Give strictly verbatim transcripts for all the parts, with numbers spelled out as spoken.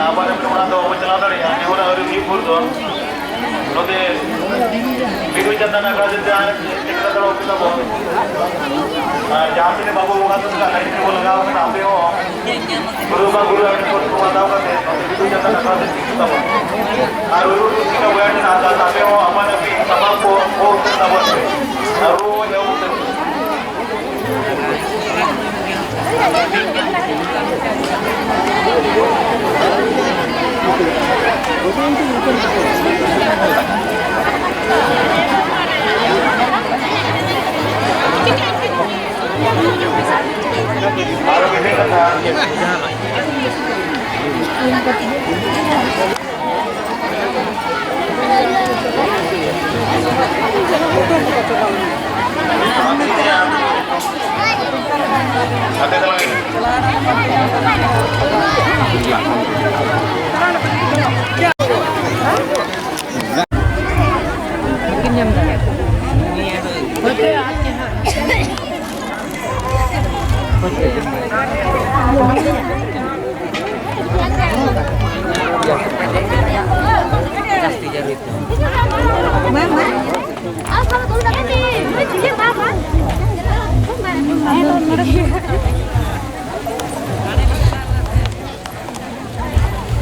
ᱟᱵᱟᱨ ᱮᱢ ᱚᱲᱟᱜ ᱫᱚ ᱵᱟᱵᱚ ᱪᱟᱞᱟᱣ ᱫᱟᱲᱮᱭᱟᱜᱼᱟ᱾ ᱱᱤᱭᱟᱹ ᱦᱚᱲᱟᱜ ᱟᱹᱣᱨᱤ ᱦᱩᱭᱩᱜ ᱵᱷᱳᱨ ᱫᱚ ᱱᱚᱛᱮ ᱵᱤᱫᱩ ᱪᱟᱸᱫᱟᱱ ᱟᱠᱷᱲᱟ ᱡᱟᱛᱮ ᱟᱨ ᱪᱮᱫ ᱞᱮᱠᱟ ᱫᱚ ᱚᱥᱩᱵᱤᱫᱷᱟ ᱵᱟᱝ᱾ ᱟᱨ ᱡᱟᱦᱟᱸ ᱛᱤᱱᱟᱹᱜ ᱵᱟᱵᱚ ᱵᱚᱸᱜᱟ ᱛᱟᱞᱟ ᱠᱟᱱᱟ, ᱞᱟᱭᱤᱱ ᱨᱮᱵᱚ ᱞᱟᱜᱟᱣ ᱠᱟᱱᱟ, ᱟᱯᱮ ᱦᱚᱸ ᱜᱩᱨᱩ ᱵᱟ ᱜᱩᱨᱩ ᱟᱹᱰᱤ ᱠᱚ ᱦᱟᱛᱟᱣ ᱠᱟᱛᱮ ᱱᱚᱛᱮ ᱵᱤᱫᱩ ᱪᱟᱸᱫᱟᱱ ᱟᱠᱷᱲᱟ ᱛᱮ ᱪᱮᱫ ᱛᱟᱵᱚᱱ᱾ ᱟᱨ ᱨᱩᱨᱩ ᱨᱩ ᱪᱤᱠᱟ ᱵᱚᱭᱟ ᱠᱟᱱᱟ, ᱟᱯᱮ ᱦᱚᱸ ᱟᱯᱟᱱ ᱟᱹᱯᱤᱱ ᱥᱟᱯᱟᱵ ᱠᱚ ᱜᱚᱜ ᱩᱛᱟᱹᱨ ᱛᱟᱵᱚᱱ ᱯᱮ᱾ ᱟᱨ ᱨᱩ ᱮᱦᱚᱵ ᱩᱛᱟᱹᱨ᱾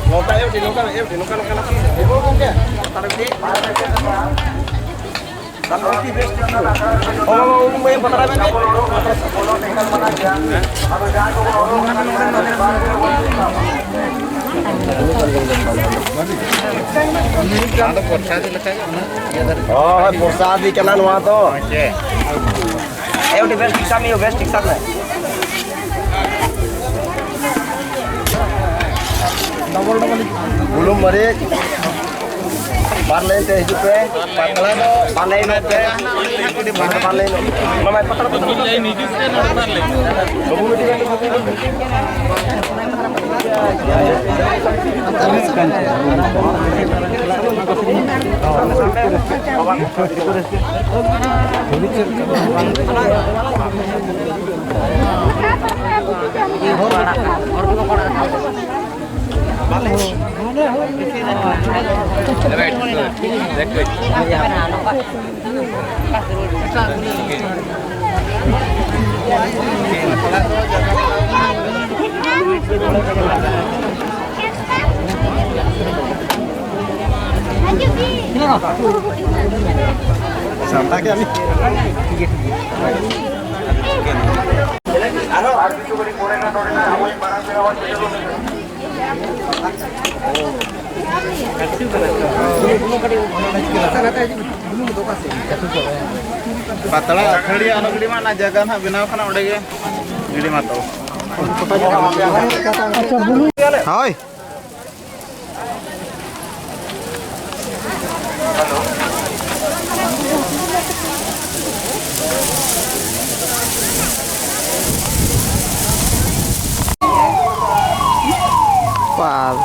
ᱱᱚᱝᱠᱟ ᱮᱢ ᱴᱷᱤᱠ, ᱱᱚᱝᱠᱟ ᱮᱢ ᱴᱷᱤᱠ, ᱱᱚᱝᱠᱟ, ᱱᱚᱝᱠᱟ, ᱱᱚᱝᱠᱟ᱾ ᱵᱟᱵᱟ, ᱵᱟᱵᱟ, ᱩᱱᱤ ᱢᱟᱹᱭ ᱯᱟᱛᱲᱟ ᱵᱮᱱ ᱫᱮ᱾ ᱟᱫᱚ ᱯᱨᱚᱥᱟᱫ ᱞᱮᱠᱟ ᱜᱮ ᱚᱱᱟ ᱤᱭᱟᱹ ᱫᱷᱟᱹᱨᱤᱡ᱾ ᱦᱳᱭ, ᱦᱳᱭ, ᱯᱨᱚᱥᱟᱫᱤ ᱠᱟᱱᱟ ᱱᱚᱣᱟ ᱫᱚ᱾ ᱦᱮᱸ, ᱪᱮ? ᱮ, ᱩᱱᱤ ᱵᱮᱥ ᱴᱷᱤᱠ ᱥᱟᱵ ᱢᱮ, ᱵᱮᱥ ᱴᱷᱤᱠ ᱥᱟᱵ ᱢᱮ᱾ ᱵᱩᱞᱩᱝ ᱢᱟᱹᱨᱤᱪ᱾ ᱵᱟᱨ ᱞᱟᱭᱤᱱ ᱛᱮ ᱦᱤᱡᱩᱜ ᱯᱮ᱾ ᱯᱟᱛᱲᱟ ᱫᱚ ᱵᱟᱨ ᱞᱟᱭᱤᱱᱚᱜ ᱯᱮ᱾ ᱵᱟᱨ ᱞᱟᱭᱤᱱᱚᱜ ᱯᱮ᱾ ᱚᱱᱟ ᱢᱟ ᱯᱟᱛᱲᱟ ᱫᱚ ᱵᱟᱨ ᱞᱟᱭᱤᱱ ᱦᱤᱡᱩᱜ ᱯᱮ, ᱱᱚᱰᱮ ᱵᱟᱨ ᱞᱟᱭᱤᱱ᱾ ᱵᱟᱹᱵᱩ ᱢᱤᱫᱴᱤᱡ ᱜᱟᱱ ᱫᱚ ᱵᱟᱹᱵᱩ᱾ ᱥᱟᱢᱴᱟᱣ ᱠᱮᱫ ᱟᱹᱞᱤᱧ᱾ ᱯᱟᱛᱲᱟ ᱟᱹᱛᱷᱟᱹᱲᱤ ᱟᱞᱚ ᱜᱤᱰᱤ ᱢᱟ, ᱚᱱᱟ ᱡᱟᱭᱜᱟ ᱱᱟᱦᱟᱜ ᱵᱮᱱᱟᱣ ᱠᱟᱱᱟ, ᱚᱸᱰᱮ ᱜᱮ ᱜᱤᱰᱤ ᱢᱟ ᱛᱚ᱾ ᱦᱳᱭ᱾ ᱯᱟᱞ᱾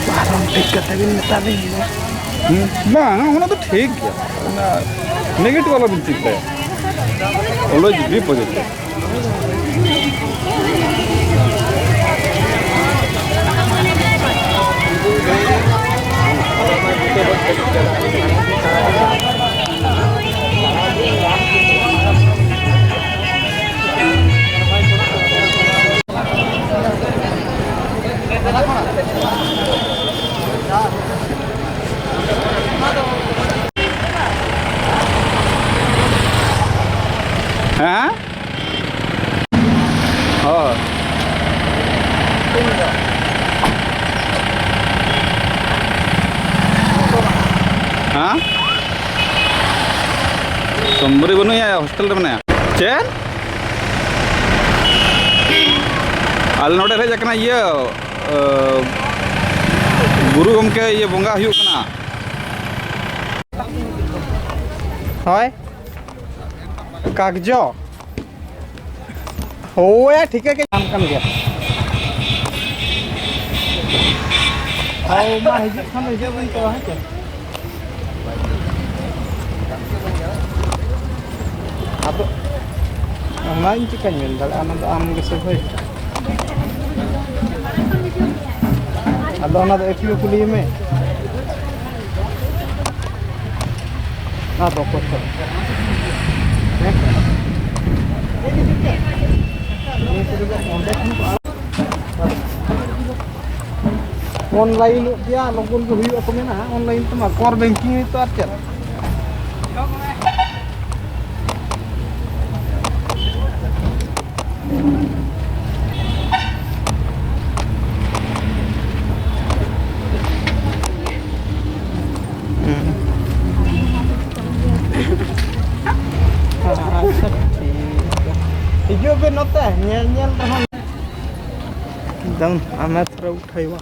ᱯᱟᱨᱚᱢ ᱴᱷᱤᱠ ᱠᱟᱛᱮ ᱵᱤᱱ ᱢᱮᱛᱟ ᱞᱤᱧ ᱜᱮᱭᱟ᱾ ᱦᱩᱸ, ᱵᱟᱝ, ᱚᱱᱟ ᱫᱚ ᱴᱷᱤᱠ ᱜᱮᱭᱟ, ᱚᱱᱟ negative ᱟᱞᱚ ᱵᱤᱱ ᱪᱤᱱᱛᱟᱹᱭᱟ, always be positive᱾ ᱦᱮᱸ? ᱦᱳᱭ᱾ ᱦᱮᱸ? ᱥᱚᱢᱵᱩᱨᱤ ᱵᱟᱹᱱᱩᱭᱟ, ᱦᱳᱥᱴᱮᱞ ᱨᱮ ᱢᱮᱱᱟᱭᱟ᱾ ᱪᱮᱫ? ᱟᱞᱮ ᱱᱚᱰᱮ ᱦᱮᱡ ᱟᱠᱟᱱᱟ ᱤᱭᱟᱹ, ᱟᱹ, ᱜᱩᱨᱩ ᱜᱚᱢᱠᱮ ᱤᱭᱟᱹ ᱵᱚᱸᱜᱟ ᱦᱩᱭᱩᱜ ᱠᱟᱱᱟ᱾ ᱦᱳᱭ᱾ ᱠᱟᱜᱡᱚ? ᱦᱳᱭ, ᱴᱷᱤᱠᱟᱹ ᱜᱮ ᱧᱟᱢ ᱠᱟᱱ ᱜᱮᱭᱟ᱾ ᱦᱳᱭ, ᱢᱟ ᱦᱤᱡᱩᱜ ᱠᱷᱟᱱ ᱫᱚ ᱦᱤᱡᱩᱜ ᱵᱤᱱ ᱛᱚ, ᱦᱮᱸ ᱪᱮ? ᱟᱫᱚ ᱚᱱᱟ ᱤᱧ ᱪᱤᱠᱟᱹᱧ ᱢᱮᱱ ᱫᱟᱲᱮᱭᱟᱜᱼᱟ, ᱚᱱᱟ ᱫᱚ ᱟᱢ ᱜᱮᱥᱮ ᱵᱷᱟᱹᱭ᱾ ᱟᱫᱚ ᱚᱱᱟ ᱫᱚ ᱮᱯᱤ ᱠᱚ ᱠᱩᱞᱤᱭᱮ ᱢᱮ᱾ ᱚᱱᱟ ᱫᱚ ᱚᱠᱚᱭ ᱴᱷᱮᱱ? ᱦᱮᱸ? ᱱᱤᱭᱟᱹ ᱠᱚᱫᱚ ᱚᱸᱰᱮ ᱠᱷᱚᱱ ᱠᱚ ᱟᱲᱟᱜ ᱚᱱᱞᱟᱭᱤᱱᱚᱜ ᱜᱮᱭᱟ, ᱞᱚᱜᱚᱱ ᱜᱮ ᱦᱩᱭᱩᱜᱼᱟ ᱠᱚ ᱢᱮᱱᱟ, ᱚᱱᱞᱟᱭᱤᱱ ᱛᱮᱢᱟ core banking ᱱᱤᱛᱚᱜ ᱟᱨ ᱪᱮᱫ᱾ ᱦᱩᱸ᱾ ᱟᱪᱪᱷᱟ, ᱴᱷᱤᱠ ᱜᱮᱭᱟ᱾ ᱦᱤᱡᱩᱜ ᱵᱤᱱ ᱱᱚᱛᱮ, ᱧᱮᱞ, ᱧᱮᱞ ᱨᱮᱦᱚᱸ᱾ ᱫᱟᱢ ᱟᱢᱮ ᱛᱷᱚᱨᱟ ᱩᱴᱷᱟᱹᱭᱣᱟ᱾